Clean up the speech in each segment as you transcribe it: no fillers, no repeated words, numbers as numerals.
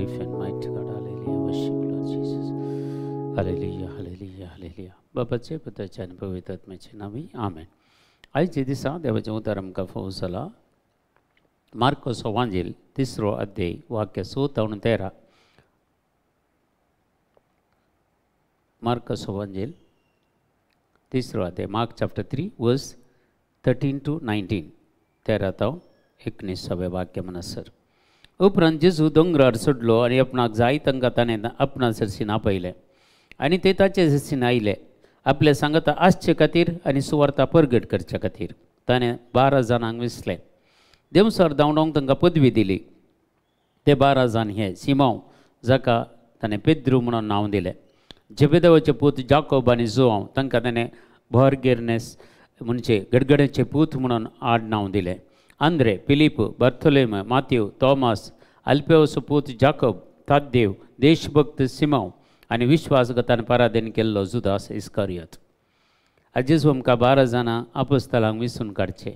Terrific and mighty God. Hallelujah. Worship Lord Jesus. Hallelujah, hallelujah, hallelujah. बापाचे पुताचे आनी पवित्र आत्म्याचे नांवी आमेन. आयचे दिसा देवाचें उतर आमकां फोव जाला मार्कोस वांजेल तिसरो अध्याय वाक्य 6 तावन 13. मार्कोस वांजेल तिसरो अध्याय, मार्क चॅप्टर 3 वर्स 13 to 19, 13 तावन 19 वाक्य म्हणसर. उपरांत जेजू दोंगरार चडलो आनी आपणाक जाय तांकां ताणें आपणा सरशीन आपयलें आनी ते ताचे सरशीन आयले आपल्या सांगाता आसचे खातीर आनी सुवार्ता परगट करचे खातीर. ताणें 12 जाणांक विसलें. देवसार धांवडावंक तांकां पदवी दिली. ते 12 जाण हे सिमांव जाका ताणें पेद्रू म्हणून नांव दिलें, जेबेदेवाचे पूत जाकोब आनी जुआंव तांकां ताणें बोरगेर्नेस म्हणजे गडगड्याचे पूत म्हणून आड नांव दिलें, आंद्रे, फिलीप, बार्थोलोमेव, मातेव, थॉमस, अल्पेवसो पूत जाकोब, ताद्देव, देशभक्त सिमांव आनी विश्वासघातान पराधीन केल्लो जुदास इस्कारियत. आजेजू आमकां 12 जाणां आपोस्तलांक विसून काडचे.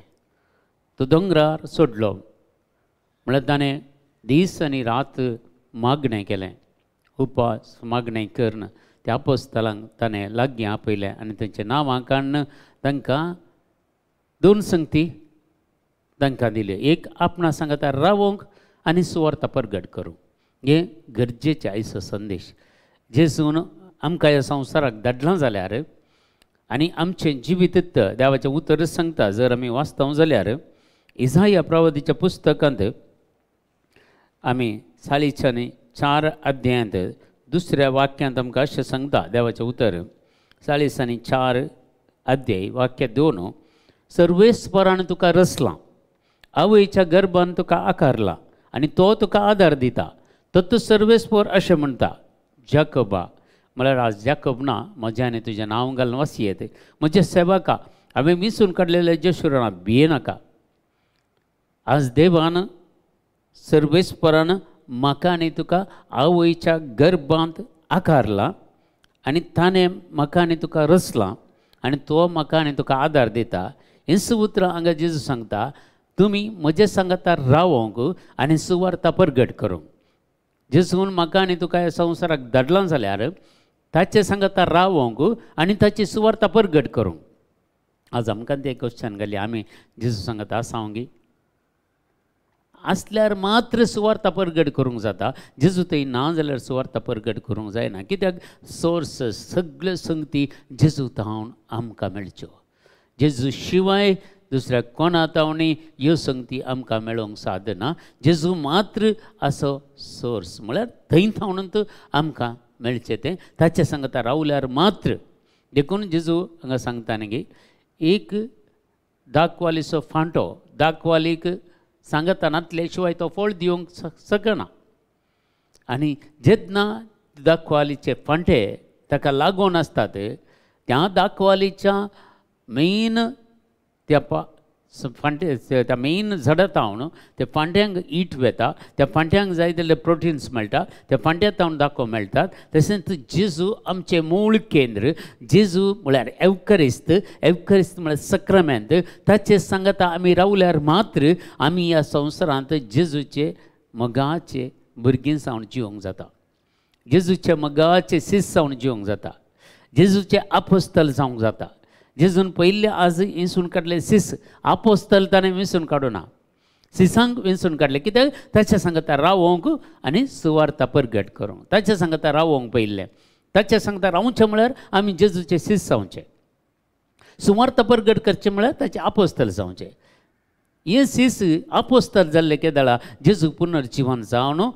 तो दोंगरार सोडलो म्हळ्यार ताणें दीस आनी रात मागणें केलें, उपास मागणें करून त्या आपोस्तलांक ताणें लागीं आपयलें आनी तांचें नांवां काडून तांकां 2 संगती तांकां दिल्यो. एक आपणा सांगाता रावोंक आनी सुवार्ता परगट करूंक. हें गरजेचें आयचो संदेश. जेजून आमकां ह्या संवसाराक धाडलां जाल्यार आनी आमचें जिवीत देवाचें उतर सांगता जर आमी वाचता जाल्यार इजाया प्रवादीच्या पुस्तकांत आमी 44 अध्यायांत दुसऱ्या वाक्यांत आमकां अशें सांगता देवाचें उतर, 44 अध्याय वाक्य 2, सर्वेस्परान तुका रचलां, आवयच्या गर्भान तुका आकारला आनी तो तुका आदार दिता. तत्व सर्वेस्पर अशें म्हणटा, जाकोबा, म्हळ्यार आज जाकोब ना, म्हजें आनी तुजें नांव घालून वसयेत, म्हज्या सेवका हांवें विसून काडलेले जेशुरान भियेनाका. आज देवान सर्वेस्परान म्हाका आनी तुका आवयच्या गर्भांत आकारला आनी ताणें म्हाका आनी तुका रचलां आनी तो म्हाका आनी तुका आदार दिता. हें उतरां हांगा जेजू सांगता, तुमी म्हजे सांगाता रावोंक आनी सुवार्ता परगट करूंक. जेजून म्हाका आनी तुका ह्या संवसाराक धाडलां जाल्यार ताचे सांगाता रावोंक आनी ताची सुवार्ता परगट करूंक. आज आमकां तें क्वेश्चन घाली, आमी जेजू सांगाता आसा गी? आसल्यार मात्र सुवार्ता परगट करूंक जाता. जेजू थंय ना जाल्यार सुवार्ता परगट करूंक जायना. कित्याक सोर्स सगळ्यो संगती जेजू तावन आमकां मेळच्यो. जेजू शिवाय दुसऱ्या कोणा तावणी ह्यो संगती आमकां मेळोवंक सादना. जेजू मात्र असो सोर्स म्हळ्यार थंय थावन आमकां मेळचें तें ताचे सांगता रावल्यार मात्र. देखून जेजू हांगा सांगता न्ही, एक दाखवालीचो फांटो दाखवालीक सांगता नातले शिवाय तो फळ दिवंक शकना. आनी जेन्ना दाखवालीचे फांटे ताका लागून आसतात त्या दाखवालीच्या मेन त्या फांटे त्या मेन झाडां तावन त्या फांट्यांक ईट वेता, त्या फांट्यांक जाय जाल्यार प्रोटिन्स मेळटा, त्या फांट्या तावन दाखो मेळटात. तशेंच जेजू आमचें मूळ केंद्र. जेजू म्हळ्यार एवकरिस्त, एवकरिस्त म्हळ्यार सक्रामेंत. ताचे सांगाता आमी रावल्यार मात्र आमी ह्या संवसारांत जेजूचे मोगाचे भुरगीं जावन जिवंक जाता, जेजूचे मोगाचे सीस जावन जिवंक जाता, जेजूचे आपोस्तल जावंक जाता. जेजून पयले आज विंचून काडले सीस, आपोस्तल ताणें विंचून काडूना, सिसांक विंचून काडले. कित्याक ताच्या सांगाता रावोंक आनी सुवार्ता परगट करूंक. ताच्या सांगाता रावोंक पयलें, ताच्या सांगाता रावचें म्हळ्यार आमी जेजूचे सीस जावचें, सुवार्ता परगट करचें म्हळ्यार ताचे आपोस्तल जावचें. हे सीस आपोस्तल जाल्ले केदळा जेजू पुनर्जिवन जावन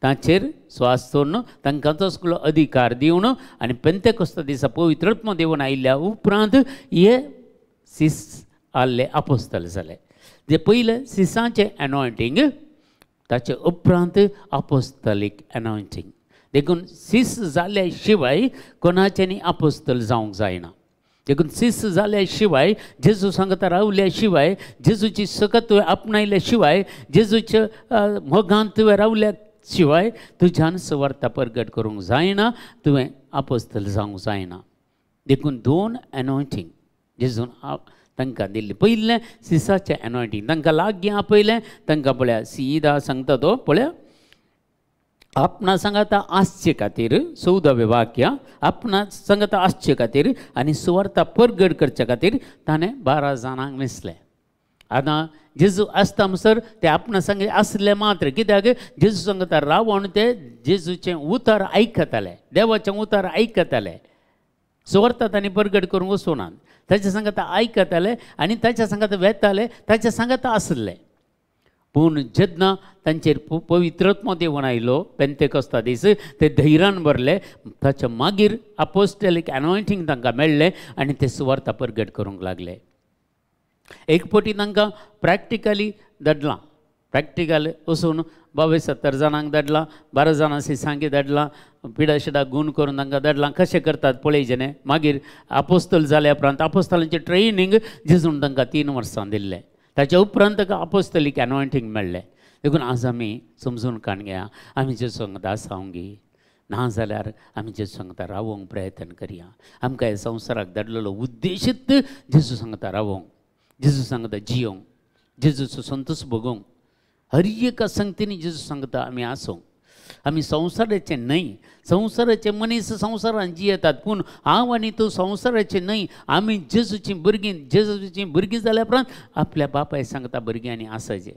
ताचेर स्वास सोडून तांकां तसलो अधिकार दिवन आनी पेंतेकोस्ता दिसा पवित्र आत्मो देवन आयिल्ल्या उपरांत हे सीस आहले आपोस्तल जाले. जे पयले सिसांचें एनॉयंटींग, ताचे उपरांत आपोस्तलीक एनॉयंटींग. देखून सीस जाल्या शिवाय कोणाच्यानी आपोस्तल जावंक जायना. देखून सीस जाल्या शिवाय, जेजू सांगता रावल्या शिवाय, जेजूची सकत तुवें आपणायल्या शिवाय, जेजूच्या मोगान तुवें रावल्या शिवाय तुज्यान सुवार्ता परगट करूंक जायना, तुवें आपोस्तल जावंक जायना. देखून 2 एनॉयंटींग जेजून तांकां दिल्ली. पयलें सिसाचें एनॉयंटींग, तांकां लागीं आपयलें, तांकां पळया सीदा सांगता तो पळया आपणा सांगाता आसचे खातीर, 14वें वाक्य, आपणा सांगाता आसचे खातीर आनी सुवार्ता परगट करचे खातीर ताणें 12 जाणांक वेंचले. आतां जेजू आसता म्हणसर ते आपणा सांग आसले मात्र, कित्याक जेजू सांगता रावण ते जेजूचें उतर आयकताले, देवाचें उतर आयकताले. सुवार्ता तांणी परगट करूंक वचूनात, ताच्या सांगाता आयकताले आनी ताच्या सांगाता वेताले, ताच्या सांगाता आसले. पूण जेन्ना तांचेर पवित्रत्म देवन आयलो पेंतेकोस्ता दीस, ते धैर्यान भरले. ताच्या मागीर अपोस्टलीक एनॉयंटींग तांकां मेळ्ळें आनी ते सुवार्ता परगट करूंक लागले. एक पटी तांकां प्रॅक्टिकली धाडलां, प्रॅक्टिकल वचून 22-70 जाणांक धाडलां, 12 जाणां सिसांकी धाडलां, पिडा शिडा गूण करून तांकां धाडलां, कशें करतात पळयचें न्ही. मागीर आपोस्तल जाल्या उपरांत आपोस्तलांचें ट्रेनींग जेजून तांकां 3 वर्सां दिल्लें. ताच्या उपरांत ताका आपोस्तलीक एनॉयंटींग मेळ्ळें. देखून आज आमी समजून काण घेया, आमी जेजू सांगता आसावंगी ना जाल्यार आमी जेजू सांगता रावोंक प्रयत्न करया. आमकां ह्या संवसाराक धाडलेलो उद्देशीत जेजू सांगता रावोंक, जेजू सांगता जियोंक, जेजूचो संतोश भोगोवंक. हर एका संगतीनी जेजू सांगता आमी आसूंक. आमी संवसाराचे न्हय, संवसाराचे मनीस संवसारान जियेतात, पूण हांव आनी तूं संवसाराचे न्हय. आमी जेजूचीं भुरगीं, जेजूचीं भुरगीं जाल्या उपरांत आपल्या बापाय सांगता भुरग्यांनी आसाचें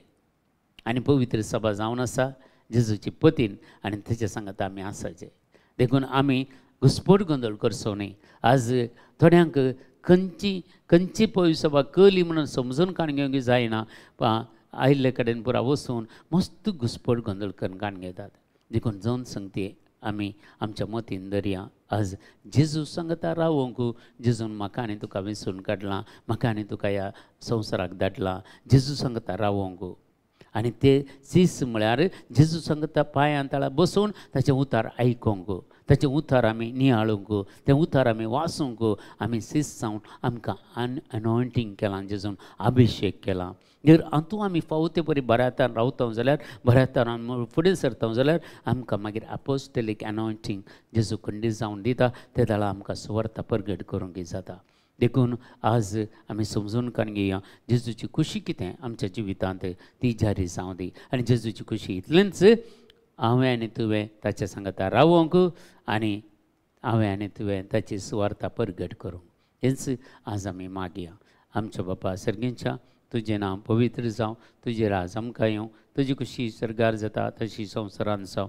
आनी पवित्र सभा जावन आसा जेजूची पतीन आनी तेच्या सांगता आमी आसाचें. देखून आमी घुस्पट गोंदळ करचो न्हय. आज थोड्यांक खंयची खंयची पवित्र सभा कली म्हणून समजून काण घेवंक जायना, आयिल्ले कडेन पुरा वचून मस्त घुस्पट गोंदळ करून काण घेतात. देखून जावन संगती आमी आमच्या मतीन दरया. आज जेजू सांगता रावोंक, जेजून म्हाका आनी तुका वेंचून काडलां, म्हाका आनी तुका ह्या संवसाराक धाडलां, जेजू सांगता रावोंक. आनी ते सीस म्हळ्यार जेजू सांगता पांयां तळा बसून ताचें उतार आयकोंक, ताचें उतार आमी नियाळूंक, तें उतार आमी वाचूंक. आमी सीस जावन आमकां अनॉयंटींग केलां, जेजून अभिशेक केला. जर हातूंत आमी फावो ते परी बऱ्या रावता जाल्यार, बऱ्या फुडें सरता जाल्यार आमकां मागीर आपोस्टलीक अनॉयंटींग जेजू खंडीत जावन दिता, ते दाळा आमकां सुवार्ता परगट करूंक जाता. देखून आज आमी समजून काण घेवया जेजूची खुशी कितें आमच्या जिवितांत ती जारी जावं दी. आनी जेजूची खुशी इतलेंच, हांवें आनी तुवें ताच्या सांगता रावोंक आनी हांवें आनी तुवें ताची सुवार्ता परगट करूंक. हेंच आज आमी मागया. आमच्या बापा सर्गेंच्या, तुजें नांव पवित्र जावं, तुजें राज आमकां येवं, तुजी खुशी सर्गार जाता तशी संवसारान जावं.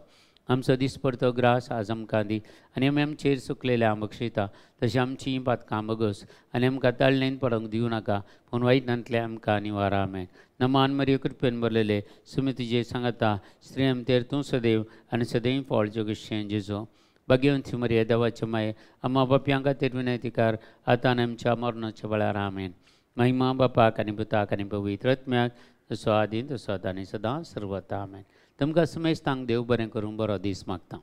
आमचो दिसपडतो ग्रास आज आमकां दी आनी आमी आमचेर चुकलेल्या बक्षिता तशी आमची पातकां बगस आनी आमकां ताळणेन पडोवंक दिवं नाका, पूण वायटांतलें आमकां निवारा. आमेन. नमान मरियो, कृपेन भरलेले, सुमी तुजे सांगता, स्त्री आमतेर तूं सदैव आनी सदैव फळ जोगेशें जेजो. भाग्यवंती मरिया, देवाचे माये, आम्हा बापयां खातीर विनंती कर आतां आनी आमच्या मरणाच्या वेळार. आमेन. महिमा बापाक आनी पुताक आनी पवित्र आत्म्याक, जसो आदीं तसो आतां आनी सदां सर्वता. आमेन. तुमकां समेस्तांक देव बरें करूं, बरो दीस मागता.